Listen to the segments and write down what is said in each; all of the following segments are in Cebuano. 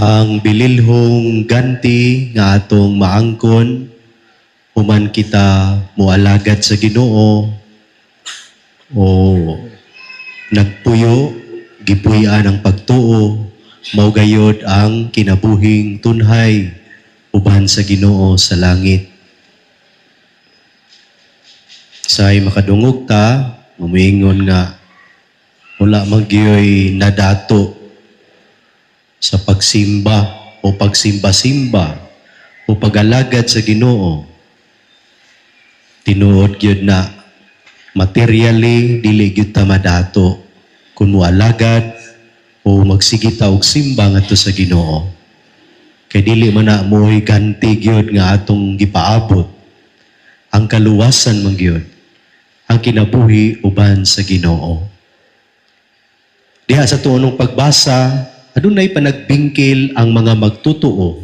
Ang bililhong ganti nga atong maangkon human kita moalagad sa Ginoo o nagpuyo, gipuy-an ang pagtuo, mao gayod ang kinabuhing tunhay uban sa Ginoo sa langit. Say makadungog ta, muingon nga wala man gyoy nadato sa pagsimba o pagsimba-simba o pag-alagad sa Ginoo. Tinuod gyud na materially dili gyud ta madato kung moalagad o magsige ta og simba ngadto sa Ginoo. Kay dili man na mo'y ganti gyud nga atong gipaabot. Ang kaluwasan man gyud, ang kinabuhi uban sa Ginoo. Diha sa tuonong pagbasa, adunay panagbingkil ang mga magtutuo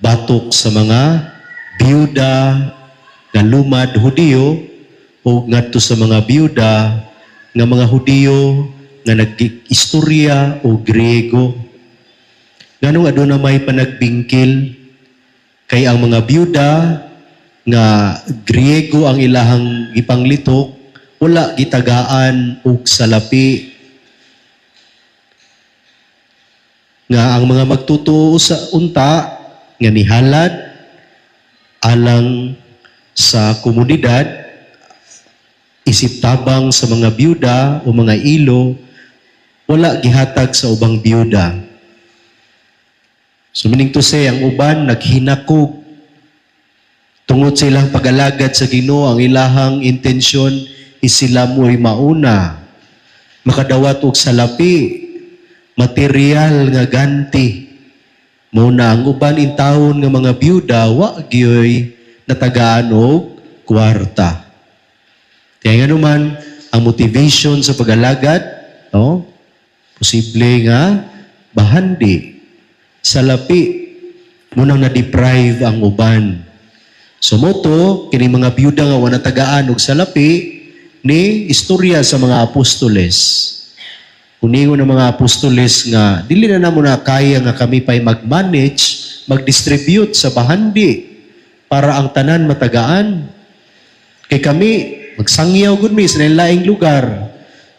batok sa mga biyuda nga lumad Hudiyo o ngadto sa mga biyuda nga mga Hudiyo nga nag-istorya o Griego. Nganong aduna may panagbingkil? Kay ang mga biyuda nga Griego ang ilahang gipanglitok, wala gitagaan og salapi, nga ang mga magtutuo sa unta nga nihalad alang sa komunidad isip tabang sa mga biyuda o mga ilo, wala gihatag sa ubang biyuda. So meaning to say, ang uban naghinakog tungod sa ilang pag-alagad sa Ginoo. Ang ilahang intensyon is sila mo'y mauna makadawat og salapi, material nga ganti. Mao na ang uban intawon nga mga biyuda wa gyoy natagaan og kwarta. Kaya nga naman, ang motivation sa pag-alagad, no? Posible nga bahandi, salapi, mao nang na-deprive ang uban. So mao to, kini mga biyuda nga wala tagaan og salapi, ni istorya sa mga apostoles. Kuningon ng mga apostoles nga dili na namo na kaya nga kami pa'y mag-manage, mag-distribute sa bahandi para ang tanan matagaan. Kay kami, magsangyaw gud mi sa laing lugar.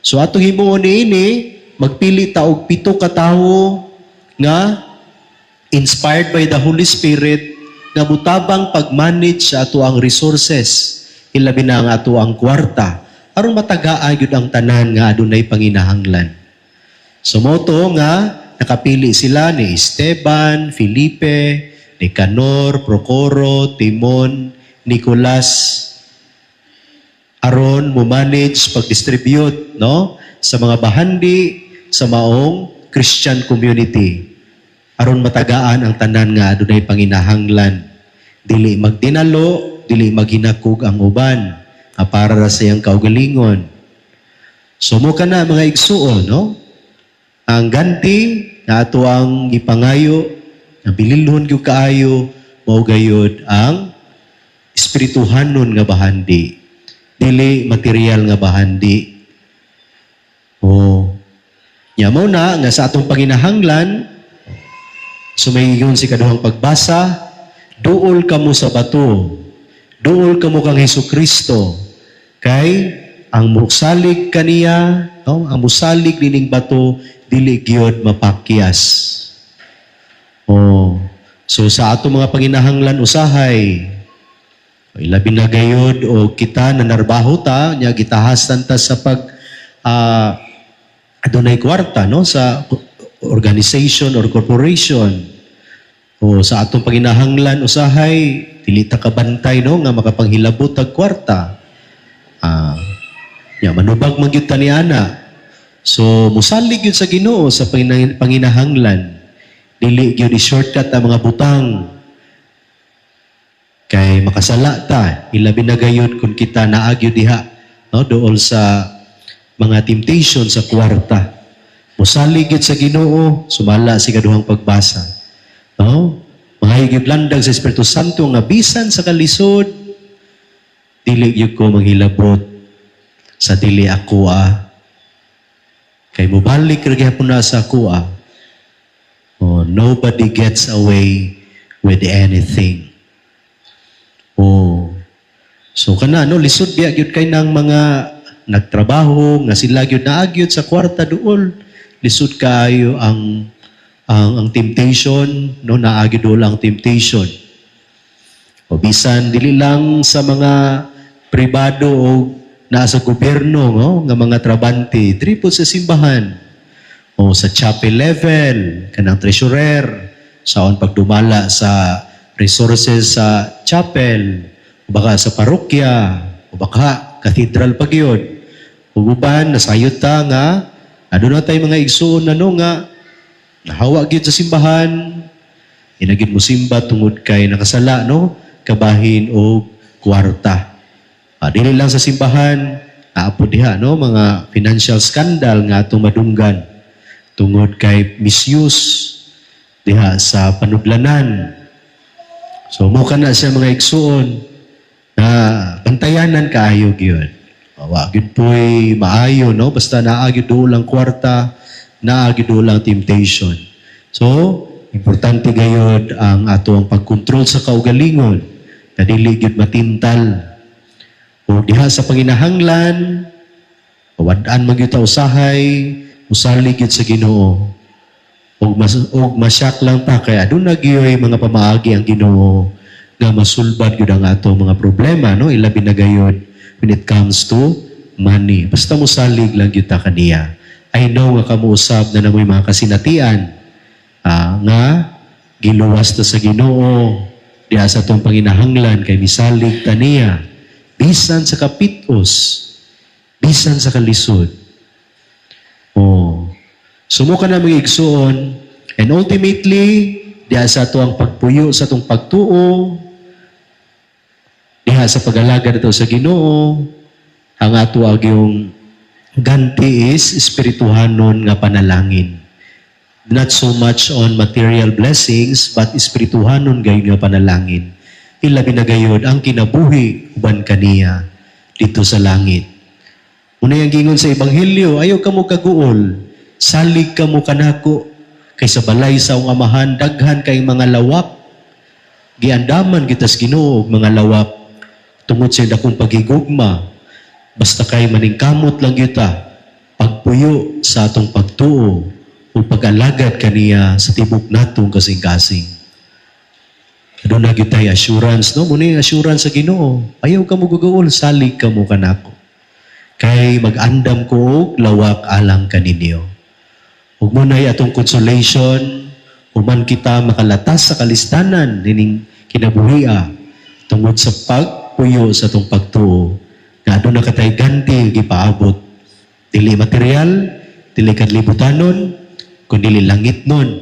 So atong himuon niini, magpili ta og 7 ka tawo nga inspired by the Holy Spirit nga mutabang pag-manage sa ato ang resources, ilabi na ang ato ang kwarta, aron matagaan gyud ang tanan nga adunay panginahanglan. So mao to nga nakapili sila ni Esteban, Felipe, Nicanor, Procoro, Timon, Nicolas, aron mo manage pag-distribute, no, sa mga bahandi sa maong Christian community aron matagaan ang tanan nga adunay panginahanglan, dili magdinalo, dili maghinakog ang uban nga para ra sa iyang kaugalingon. So mao kana, mga igsuon, no, ang ganti na ato ang gipangayo nga bililhon gyud kaayo mao gayud ang espirituhanon nga bahandi, dili material nga bahandi. Oh. Nya mao na nga sa atong panginahanglan, sumayon si kaduhang pagbasa, duol kamo sa bato. Duol kamo kang Hesus Kristo. Kay ang musalig kaniya, no, ang musalig nining bato dili gyud mapakyas. Oh. So sa atong mga panginahanglan usahay, ilabi na gayod o kita na narbaho ta nya gitahasan ta sa pag adunay kwarta, no, sa organization or corporation o sa atong panginahanglan usahay dili ta kabantay, no, nga makapanghilabot og kwarta, nya manubag man gyud ta ni ana. So musalig gyud sa Ginoo sa panginahanglan, dili gyud i-shortcut ang mga butang kay makasala ta, ilabi na gayud kung kita naagyo diha, no, dool sa mga temptation sa kwarta. Musalig gyud sa Ginoo sumala sa kaduhang pagbasa, no? Mga gyud landag sa Espiritu Santo nga bisan sa kalisod dili gyud ko manghilabot sa dili ako, ah, kay mobalik ra gyapon na sa ako, ah. Nobody gets away with anything. Oh. So kana, no, lisod biya gyud kay nang mga nagtrabaho nga sila gyud naa gyud sa kwarta duol. Lisod kaayo ang temptation, no, naa gyud duol ang temptation. O bisan dili lang sa mga pribado o naa sa gobyerno, no, nga mga trabante, diri po sa simbahan o sa chapel level, kanang treasurer, sa on pagdumala sa resources sa chapel, o baka sa parokya, o baka cathedral pa gyud. Ug uban nasayod ta nga aduna tay mga igsuon, ano, nga nahawa gyud sa simbahan, indi na gyud mo simba tungod kay nakasala, no, kabahin og kwarta. Dili lang sa simbahan, naa po diha, no, mga financial scandal nga atong madunggan tungod kay misuse diha sa panudlanan. So mo kana siya, mga igsuon, na bantayanan kaayo gyud. Wa gyud po'y maayo, no, basta naa gyud duol ang kwarta, naa gyud duol ang temptation. So importante gayud ang ato ang pagkontrol sa kaugalingon nga dili gyud matintal. O diha sa panginahanglan, wad-an man gyud ta usahay, musalig gyud sa Ginoo. Og masyak lang ta kay aduna gyoy mga pamaagi ang Ginoo nga masulbad gyud ang ato mga problema, no, ilabi na gayud when it comes to money. Basta musalig lang gyud ta kaniya. I know nga kamo usab naa moy mga kasinatian nga giluwas ta sa Ginoo diha sa atong panginahanglan kay misalig ta niya bisan sa kapitos, bisan sa kalisod. Oh. So mo kana, mga igsuon, and ultimately diha sa ato ang pagpuyo sa atong pagtuo, diha sa pag-alagad ato sa Ginoo, ang ato yung ganti is espirituhanon nga panalangin. Not so much on material blessings, but espirituhanon gayud nga panalangin. Ilabi na gayud ang kinabuhi uban kaniya dito sa langit. Unay ang gingon sa Ebanghelyo, "Ayaw kamo kaguol, salig kamo kanako, kay sa balay sa akong Amahan daghan kay mga lawak." Giandaman kita sa Ginoo og mga lawak tungod sa dakong pagigugma. Basta kay maningkamot lang kita pagpuyo sa atong pagtuo o pag-alagad kaniya sa tibok natong kasing-kasing. Aduna gyud tay assurance, no? Muna yung assurance sa Ginoo. "Ayaw kamo gugaol, salig kamo kanako. Kay mag-andam ko og lawak alang kaninyo." Ug mo na'y atong consolation, human kita makalatas sa kalistanan nining kinabuhia tungod sa pagpuyo sa atong pagtuo nga aduna katay ganti gipaabot, dili material, dili kanlibutanon, kundi langit nun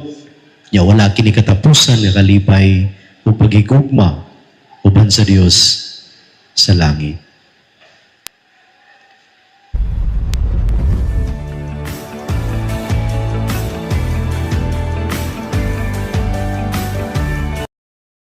nya wala kini katapusan nga kalipay ug pagigugma uban sa Dios sa langit.